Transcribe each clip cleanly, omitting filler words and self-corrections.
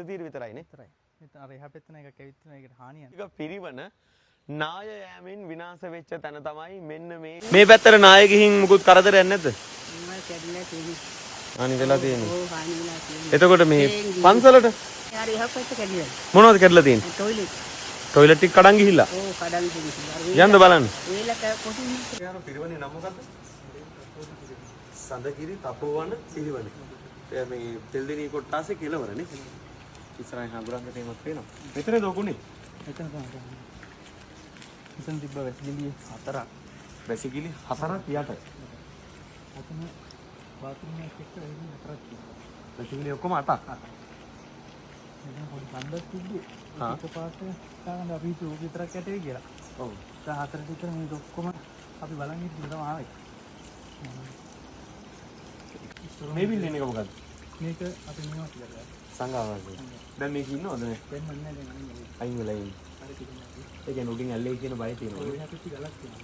තීර විතරයිනේ. විතරයි. මෙතන අර එහා පැත්තේ එකක් ඇවිත් තියෙනවා. ඒකට හානියක්. එක පිරිවන නාය යෑමෙන් විනාශ වෙච්ච තැන තමයි මෙන්න මේ. මේ පැත්තට නාය ගිහින් මුකුත් කරදරයක් නැද්ද? මේවා කැඩිලා තියෙන්නේ. හානි වෙලා තියෙන්නේ. ඔව්, හානි වෙලා තියෙන්නේ. එතකොට මේ පන්සලට අර එහා පැත්ත කැඩිලා. මොනවද කැඩලා තියෙන්නේ? ටොයිලට්. ටොයිලට් ටික කඩන් ගිහිල්ලා. ඔව්, කඩන් තියෙන්නේ. අර යන්න බලන්න. වේලක පොඩි යාර පිරිවනේ නම මොකද්ද? සඳගිරි තපෝවන පිරිවන. එයා මේ තෙල්දිනී කොට්ටාසේ කෙළවරනේ. ඉස්සරහින් හඳුරන්න තේමක් පේනවා. මෙතනද ඔකුනේ? එතන තමයි. එතන තිබ්බ වැසිකිළිය හතරක්. වැසිකිලි හතරක් යට. අතන බාත්රූම් එකක් එක්ක වැසිකිලි හතරක් තියෙනවා. වැසිකිලි ඔක්කොම අටක්. මෙතන පොඩි කන්දක් තිබ්බේ. ආ. ඒක පාට ගන්න අපි හිතුවේ ඕක විතරක් යට වෙයි කියලා. ඔව්. දැන් හතරට විතර මේක ඔක්කොම අපි බලන් හිටියේ තමයි ආවේ. මේ බිල්ඩින් එක මොකද්ද? මේක අපි මේවා කියලා ගත්තා. සංඝාවාසය. දැන් මේක ඉන්නවද මේ? දැන් මන්නේ නැහැ, දැන් අයින් වෙලා. අයින් වෙලා ඉන්නේ. අර තිබුණා. ඒ කියන්නේ උඩින් ඇල්ලේ කියන බය තියෙනවා. ඔය එහා පැත්තේ ගලක් තියෙනවා.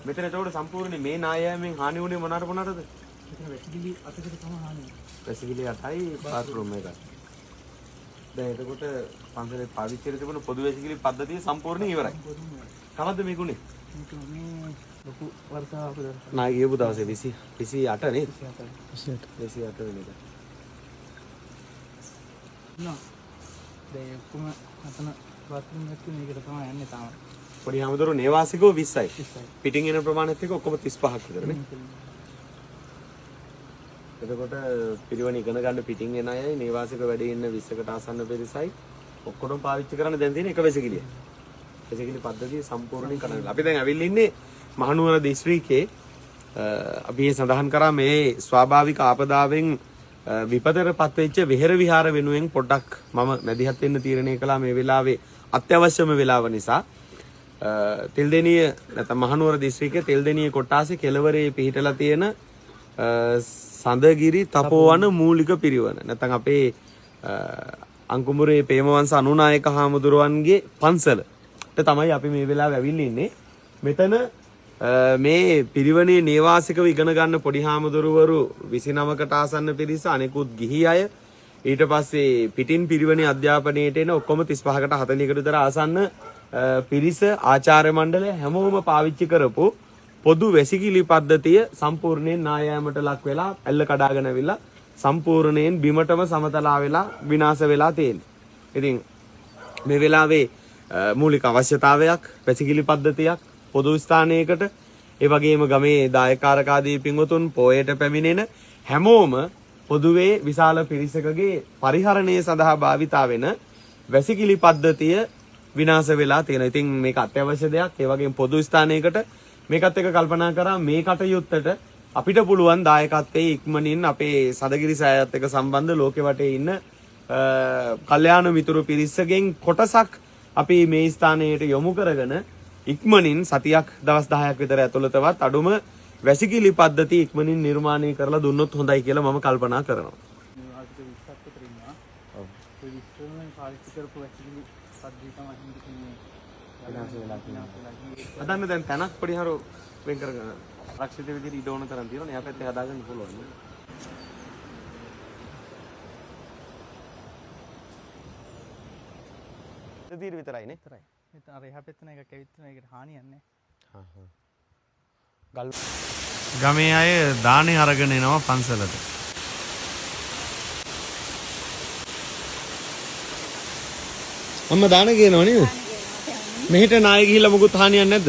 මෙතන එතකොට සම්පූර්ණයෙන් මේ නායෑමෙන් හානි වුණේ මොනාට මොනාටද? මෙතන වැසිකිලි අතකට තමයි හානි වුනේ. වැසිකිලි අටයි බාත්රූම් එකයි. දැන් එතකොට පන්සලේ පාවිච්චි කර තිබුණ පොදු වැසිකිලි පද්ධතිය සම්පූර්ණයෙන් ඉවරයි. කවද්ද මේක උනේ? මේක මේ ලොකු වර්ෂාවක් ආපු දවසක්. නාය ගියපු දවසේ 20 28 නේද? 28. 28 වෙනිදා. නෝ. දැන් ඒ ඔක්කොම අතන බාත්රූම් එකක් තියෙන එකට තමයි යන්නේ තාම. පොඩි හැමදෙරෝ නේවාසිකව 20යි. 20යි. පිටින් එන ප්‍රමාණයත් එක්ක ඔක්කොම 35ක් විතර නේ. එතකොට පිරිවණ ඉගෙන ගන්න පිටින් එන අයයි නේවාසික වැඩේ ඉන්න 20කට ආසන්න පිරිසයි ඔක්කොටම පාවිච්චි කරන්න දැන් තියෙන එක වැසිකිළිය. වැසිකිලි පද්ධතිය සම්පූර්ණයෙන් කරන්න. අපි දැන් ඇවිල්ලා ඉන්නේ මහනුවර දිස්ත්‍රික්කයේ. අපි ඒ සඳහන් කරා මේ ස්වාභාවික ආපදාවෙන් විපතටපත් වෙච්ච වෙහෙර විහාර වෙනුවෙන් පොඩ්ඩක් මම මැදිහත් වෙන්න තීරණය කළා මේ වෙලාවේ අත්‍යවශ්‍යම වෙලාව නිසා. තෙල්දෙනිය නැත්නම් මහනුවර දිස්ත්‍රික්කයේ තෙල්දෙනිය කොට්ටාසේ කෙළවරේ පිහිටලා තියෙන සඳගිරි තපෝවන මූලික පිරිවන නැත්නම් අපේ අංකුඹුරේ ප්‍රේමවංශ අනුනායක හාමුදුරුවන්ගේ පන්සලට තමයි අපි මේ වෙලාවේ ඇවිල්ලා ඉන්නේ. මෙතන මේ පිරිවනේ නේවාසිකව ඉගෙන ගන්න පොඩි හාමුදුරුවරු 29කට ආසන්න පිරිස, අනෙකුත් ගිහි අය, ඊට පස්සේ පිටින් පිරිවනේ අධ්‍යාපනයට එන ඔක්කොම 35කට 40කට විතර ආසන්න පිරිස, ආචාර්ය මණ්ඩලය හැමෝම පාවිච්චි කරපු පොදු වැසිකිලි පද්ධතිය සම්පූර්ණයෙන් නායෑමට ලක් වෙලා ඇල්ල කඩාගෙන ඇවිල්ලා සම්පූර්ණයෙන් බිමටම සමතලා වෙලා විනාශ වෙලා තියෙනවා. ඉතින් මේ වෙලාවේ මූලික අවශ්‍යතාවයක් වැසිකිලි පද්ධතියක් පොදු ස්ථානයකට, ඒ වගේම ගමේ දායකාරකාදී පින්වතුන් පෝයට පැමිණෙන හැමෝම පොදුවේ විශාල පිරිසකගේ පරිහරණය සඳහා භාවිතා වෙන වැසිකිලි පද්ධතිය විනාශ වෙලා තියෙනවා. ඉතින් මේක අත්‍යවශ්‍ය දෙයක්. ඒ වගේම පොදු ස්ථානයකට මේකත් එක්ක කල්පනා කරා මේ කටයුත්තට අපිට පුළුවන් දායකත්වයේ ඉක්මනින් අපේ සදගිරි සෑයත් එක්ක සම්බන්ධ ලෝකෙ වටේ ඉන්න කල්යාණ මිතුරු පිරිසගෙන් කොටසක් අපි මේ ස්ථානයට යොමු කරගෙන ඉක්මනින් සතියක් දවස් 10ක් විතර ඇතුළතවත් අඩුම වැසිකිලි පද්ධති ඉක්මනින් නිර්මාණය කරලා දුන්නොත් හොඳයි කියලා මම කල්පනා කරනවා. නිවාසික 20ක් විතර ඉන්නවා. ඔව්. ඒ 20ම පාවිච්චි කරපු වැසිකිලි පද්ධතිය තමයි හින්දි මේ විනාශ වෙලා විනාශ වෙලා ගියේ. හදන්න දැන් තැනක් පොඩි හරු වෙන් කරගන්න. ආරක්ෂිත විදිහට ඉඩ ඕන තරම් තියෙනවා. එහා පැත්තේ හදාගන්න පුළුවන් නේ. තීර විතරයිනේ. විතරයි. මෙතන අර එහා පැත්තේ එකක් ඇවිත් තියෙනවා. ඒකට හානියක් නැහැ. හා හා. ගල් ගමේ අය දානේ අරගෙන එනවා පන්සලට. අම්මා දාන ගේනවා නේද? මෙහෙට නාය ගිහිල්ලා මොකුත් හානියක් නැද්ද?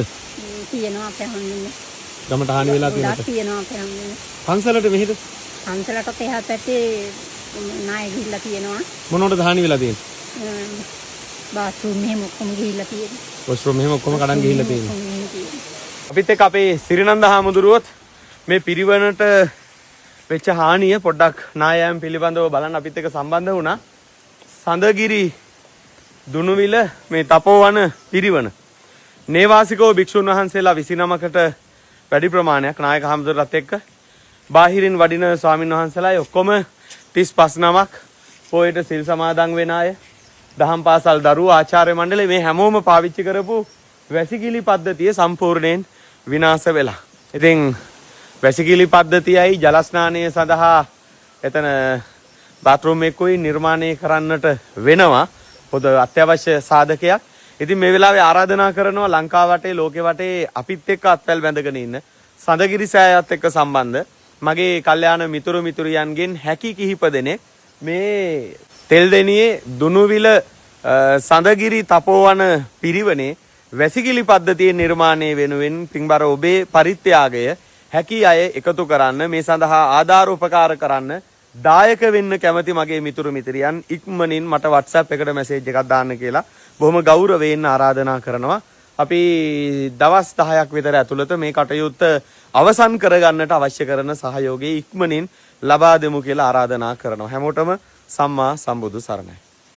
තියෙනවා අපේ හම්බුනේ. ගමට හානි වෙලා ගොඩාක් තියෙනවද? තියෙනවා අපේ හම්බුනේ. පන්සලට මෙහෙට පන්සලටත් එහා පැත්තේ නාය ගිහිල්ලා තියෙනවා. මොනවටද හානි වෙලා තියෙන්නේ? බාත්රූම් එහෙම ඔක්කොම ගිහිල්ලා තියෙනවා. වොෂ්රූම් එහෙම ඔක්කොම කඩන් ගිහිල්ලා තියෙන්නේ. ඔක්කොම ගිහින් තියෙනවා. අපිත් එක්ක අපේ සිරිනන්ද හාමුදුරුවොත් මේ පිරිවනට වෙච්ච හානිය පොඩ්ඩක් නායයන් පිළිබඳව බලන්න අපිත් එක්ක සම්බන්ධ වුණා. සඳගිරි දුනුවිල මේ තපෝවන පිරිවන නේවාසිකව භික්ෂුන් වහන්සේලා 29කට වැඩි ප්‍රමාණයක් නායක හාමුදුරුවොත් එක්ක බාහිරින් වඩින ස්වාමින් වහන්සේලා ඔක්කොම 35 නමක් පොයට සිල් සමාදන් වෙන අය, දහම් පාසල් දරුවෝ, ආචාර්ය මණ්ඩලය මේ හැමෝම පාවිච්චි කරපු වැසිකිලි පද්ධතිය සම්පූර්ණයෙන් විනාශ වෙලා. ඉතින් වැසිකිලි පද්ධතියයි ජල ස්නානය සඳහා එතන බාත්රූම් එකකුයි නිර්මාණය කරන්නට වෙනවා. පොද අත්‍යවශ්‍ය සාධකයක්. ඉතින් මේ වෙලාවේ ආරාධනා කරනවා ලංකාව වටේ, ලෝකෙ වටේ අපිත් එක්ක අත්වැල් බැඳගෙන ඉන්න සඳගිරි සෑයත් එක්ක සම්බන්ධ මගේ කල්යාණ මිතුරු මිතුරියන්ගෙන් හැකි කිහිප දෙනෙක් මේ තෙල්දෙනියේ දුනුවිල සඳගිරි තපෝවන පිරිවනේ වැසිකිලි පද්ධතිය නිර්මාණය වෙනුවෙන් පින්බර ඔබේ පරිත්‍යාගය හැකි අය එකතු කරන්න, මේ සඳහා ආධාර උපකාර කරන්න දායක වෙන්න කැමති මගේ මිතුරු මිතුරියන් ඉක්මනින් මට WhatsApp එකට මැසේජ් එකක් දාන්න කියලා බොහොම ගෞරවයෙන් ආරාධනා කරනවා. අපි දවස් 10ක් විතර ඇතුළත මේ කටයුත්ත අවසන් කරගන්නට අවශ්‍ය කරන සහයෝගය ඉක්මනින් ලබා දෙමු කියලා ආරාධනා කරනවා. හැමෝටම සම්මා සම්බුදු සරණයි.